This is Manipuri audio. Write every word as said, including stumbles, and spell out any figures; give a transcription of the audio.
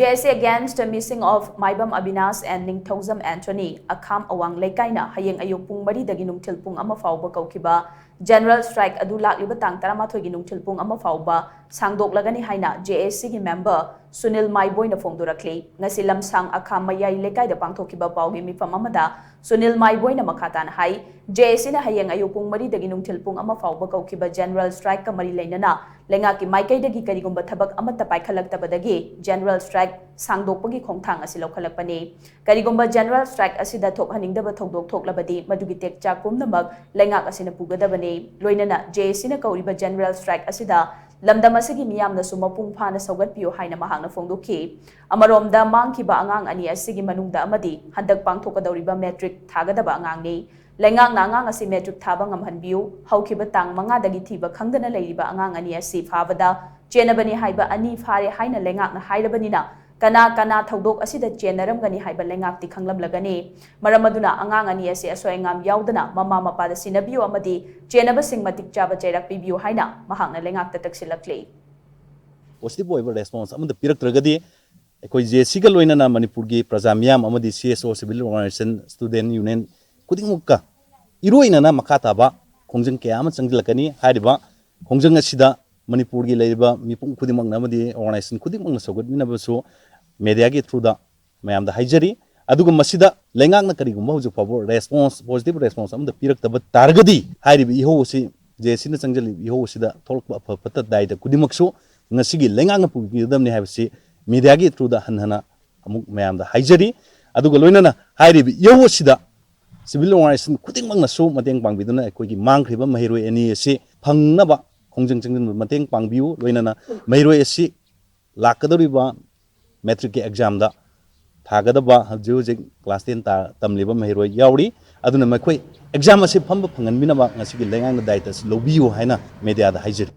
J A C against the missing of Maibam Abinash and Ningthoujam Anthony, ꯑꯈꯥꯝ ꯑꯋꯥꯡ ꯂꯩꯀꯥꯏꯅ ꯍꯌꯦꯡ ꯑꯌꯨꯛ ꯄꯨꯡ ꯃꯔꯤꯗꯒꯤ ꯅꯨꯡꯊꯤꯜ ꯄꯨꯡ ꯑꯃ ꯐꯥꯎꯕ ꯀꯧꯈꯤꯕ general strike ꯑꯗꯨ ꯂꯥꯛꯂꯤꯕ ꯇꯥꯡ ꯇꯔꯥꯃꯥꯊꯣꯏꯒꯤ ꯅꯨꯡꯊꯤꯜ ꯄꯨꯡ ꯑꯃ ꯐꯥꯎꯕ ꯁꯥꯡꯗꯣꯛꯂꯒꯅꯤ ꯍꯥꯏꯅ J A C ꯒꯤ member ꯁꯨꯅꯤꯜ ꯃꯥꯏꯕꯣꯏꯅ ꯐꯣꯡꯗꯣꯔꯛꯂꯤ꯫ ꯉꯁꯤ ꯂꯝꯁꯥꯡ ꯑꯈꯥꯝ ꯃꯌꯥꯏ ꯂꯩꯀꯥꯏꯗ ꯄꯥꯡꯊꯣꯛꯈꯤꯕ ꯄꯥꯎꯒꯤ ꯃꯤꯐꯝ ꯑꯃꯗ ꯁꯨꯅꯤꯜ ꯃꯥꯏꯕꯣꯏꯅ ꯃꯈꯥ ꯇꯥꯅ ꯍꯥꯏ, J A C ꯅ ꯍꯌꯦꯡ ꯑꯌꯨꯛ ꯄꯨꯡ ꯃꯔꯤꯗꯒꯤ ꯅꯨꯡꯊꯤꯜ ꯄꯨꯡ ꯑꯃ ꯐꯥꯎꯕ ꯀꯧꯈꯤꯕ general strike ꯀ ꯃꯔꯤ ꯂꯩꯅꯅ ꯂꯩꯉꯥꯛꯀꯤ ꯃꯥꯏꯀꯩꯗꯒꯤ ꯀꯔꯤꯒꯨꯝꯕ ꯊꯕꯛ ꯑꯃꯠꯇ ꯄꯥꯏꯈꯠꯂꯛꯇꯕꯗꯒꯤ general strike ꯁꯥꯡꯗꯣꯛꯄꯒꯤ ꯈꯣꯡꯊꯥꯡ ꯑꯁꯤ ꯂꯧꯈꯠꯂꯛꯄꯅꯤ꯫ ꯀꯔꯤꯒꯨꯝꯕ general strike ꯑꯁꯤꯗ ꯊꯣꯛꯍꯟꯅꯤꯡꯗꯕ ꯊꯧꯗꯣꯛ ꯊꯣꯛꯂꯕꯗꯤ ꯃꯗꯨꯒꯤ ꯇꯦꯛꯆꯥꯛ ꯄꯨꯝꯅꯃꯛ ꯂꯩꯉꯥꯛ ꯑꯁꯤꯅ ꯄꯨꯒꯗꯕꯅꯤ꯫ ꯂꯣꯏꯅꯅ J A C ꯅ ꯀꯧꯔꯤꯕ general strike ꯑꯁꯤꯗ ꯂꯝꯗꯝ ꯑꯁꯤꯒꯤ ꯃꯤꯌꯥꯝꯅꯁꯨ ꯃꯄꯨꯡ ꯐꯥꯅ ꯁꯧꯒꯠꯄꯤꯌꯨ ꯍꯥꯏꯅ ꯃꯍꯥꯛꯅ ꯐꯣꯡꯗꯣꯛꯈꯤ꯫ ꯑꯃꯔꯣꯝꯗ, ꯃꯥꯡꯈꯤꯕ ꯑꯉꯥꯡ ꯑꯅꯤ ꯑꯁꯤꯒꯤ ꯃꯅꯨꯡꯗ ꯑꯃꯗꯤ ꯍꯟꯗꯛ ꯄꯥꯡꯊꯣꯛꯀꯗꯧꯔꯤꯕ matric ꯊꯥꯒꯗꯕ ꯑꯉꯥꯡꯅꯤ꯫ ꯂꯩꯉꯥꯛꯅ ꯑꯉꯥꯡ ꯑꯁꯤ matric ꯊꯥꯕ ꯉꯝꯍꯟꯕꯤꯌꯨ꯫ ꯍꯧꯈꯤꯕ ꯇꯥꯡ ꯃꯉꯥꯗꯒꯤ ꯊꯤꯕ ꯈꯪꯗꯅ ꯂꯩꯔꯤꯕ ꯑꯉꯥꯡ ꯑꯅꯤ ꯑꯁꯤ ꯐꯥꯕꯗ ꯆꯦꯟꯅꯕꯅꯤ ꯍꯥꯏꯕ ꯑꯅꯤ ꯐꯥꯔꯦ ꯍꯥꯏꯅ ꯂꯩꯉꯥꯛꯅ ꯍꯥꯏꯔꯕꯅꯤꯅ, ꯀꯅꯥ ꯀꯅꯥ ꯊꯧꯗꯣꯛ ꯑꯁꯤꯗ ꯆꯦꯟꯅꯔꯝꯒꯅꯤ ꯍꯥꯏꯕ ꯂꯩꯉꯥꯛꯇꯤ ꯈꯪꯂꯝꯂꯒꯅꯤ꯫ ꯃꯔꯝ ꯑꯗꯨꯅ ꯑꯉꯥꯡ ꯑꯅꯤ ꯑꯁꯤ ꯑꯁꯣꯏ ꯑꯉꯥꯝ ꯌꯥꯎꯗꯅ ꯃꯃꯥ ꯃꯄꯥꯗ ꯁꯤꯟꯅꯕꯤꯌꯨ ꯑꯃꯗꯤ ꯆꯦꯟꯅꯕꯁꯤꯡ ꯃꯇꯤꯛ ꯆꯥꯕ ꯆꯩꯔꯥꯛ ꯄꯤꯕꯤꯌꯨ ꯍꯥꯏꯅ ꯃꯍꯥꯛꯅ ꯂꯩꯉꯥꯛꯇ ꯇꯛꯁꯤꯜꯂꯛꯂꯤ꯫ Positive ꯑꯣꯏꯕ response ꯑꯃꯠꯇ ꯄꯤꯔꯛꯇ꯭ꯔꯒꯗꯤ ꯑꯩꯈꯣꯏ J A C ꯒ ꯂꯣꯏꯅꯅ ꯃꯅꯤꯄꯨꯔꯒꯤ ꯄ꯭ꯔꯖꯥ ꯃꯤꯌꯥꯝ ꯑꯃꯗꯤ C S O, civil organization, student union ꯈꯨꯗꯤꯡꯃꯛꯀ ꯏꯔꯣꯏꯅꯅ ꯃꯈꯥ ꯇꯥꯕ ꯈꯣꯡꯖꯪ ꯀꯌꯥ ꯑꯃ ꯆꯪꯁꯤꯜꯂꯛꯀꯅꯤ꯫ ꯍꯥꯏꯔꯤꯕ ꯈꯣꯡꯖꯪ ꯑꯁꯤꯗ ꯃꯅꯤꯄꯨꯔꯒꯤ ꯂꯩꯔꯤꯕ ꯃꯤꯄꯨꯝ ꯈꯨꯗꯤꯡꯃꯛꯅ ꯑꯃꯗꯤ organization ꯈꯨꯗꯤꯡꯃꯛꯅ ꯁꯧꯒꯠꯃꯤꯟꯅꯕꯁꯨ media ꯒꯤ through ꯗ ꯃꯌꯥꯝꯗ ꯍꯥꯏꯖꯔꯤ꯫ ꯑꯗꯨꯒ ꯃꯁꯤꯗ ꯂꯩꯉꯥꯛꯅ ꯀꯔꯤꯒꯨꯝꯕ ꯍꯧꯖꯤꯛ ꯐꯥꯎꯕ response, positive response ꯑꯃꯠꯇ ꯄꯤꯔꯛꯇꯕ ꯇꯥꯔꯒꯗꯤ ꯍꯥꯏꯔꯤꯕ ꯏꯍꯧ ꯑꯁꯤ, J A C ꯅ ꯆꯪꯁꯤꯜꯂꯤꯕ ꯏꯍꯧ ꯑꯁꯤꯗ ꯊꯣꯛꯂꯛꯄ ꯑꯐ ꯐꯠꯇ ꯗꯥꯏꯇ ꯈꯨꯗꯤꯡꯃꯛꯁꯨ ꯉꯁꯤꯒꯤ ꯂꯩꯉꯥꯛꯅ ꯄꯨꯕꯤꯒꯗꯕꯅꯤ ꯍꯥꯏꯕꯁꯤ media ꯒꯤ through ꯗ ꯍꯟꯅ ꯍꯟꯅ ꯑꯃꯨꯛ ꯃꯌꯥꯝꯗ ꯍꯥꯏꯖꯔꯤ꯫ ꯑꯗꯨꯒ ꯂꯣꯏꯅꯅ ꯍꯥꯏꯔꯤꯕ ꯏꯍꯧ ꯑꯁꯤꯗ civil organization ꯈꯨꯗꯤꯡꯃꯛꯅꯁꯨ ꯃꯇꯦꯡ ꯄꯥꯡꯕꯤꯗꯨꯅ ꯑꯩꯈꯣꯏꯒꯤ ꯃꯥꯡꯈ꯭ꯔꯤꯕ ꯃꯍꯩꯔꯣꯏ ꯑꯅꯤ ꯑꯁꯤ ꯐꯪꯅꯕ ꯈꯣꯡꯖꯪ ꯆꯪꯁꯤꯟꯕ ꯃꯇꯦꯡ ꯄꯥꯡꯕꯤꯌꯨ꯫ ꯂꯣꯏꯅꯅ ꯃꯍꯩꯔꯣꯏ ꯑꯁꯤ ꯂꯥꯛꯀꯗꯧꯔꯤꯕ matric ꯀꯤ exam ꯗ ꯊꯥꯒꯗꯕ ꯍꯧꯖꯤꯛ ꯍꯧꯖꯤꯛ class ten ꯇꯥ-, ꯇꯝꯂꯤꯕ ꯃꯍꯩꯔꯣꯏ ꯌꯥꯎꯔꯤ꯫ ꯑꯗꯨꯅ ꯃꯈꯣꯏ exam ꯑꯁꯤ ꯐꯝꯕ ꯐꯪꯍꯟꯕꯤꯅꯕ ꯉꯁꯤꯒꯤ ꯂꯩꯉꯥꯛꯅ ꯗꯥꯏꯇ ꯑꯁꯤ ꯂꯧꯕꯤꯌꯨ ꯍꯥꯏꯅ media ꯗ ꯍꯥꯏꯖꯔꯤ꯫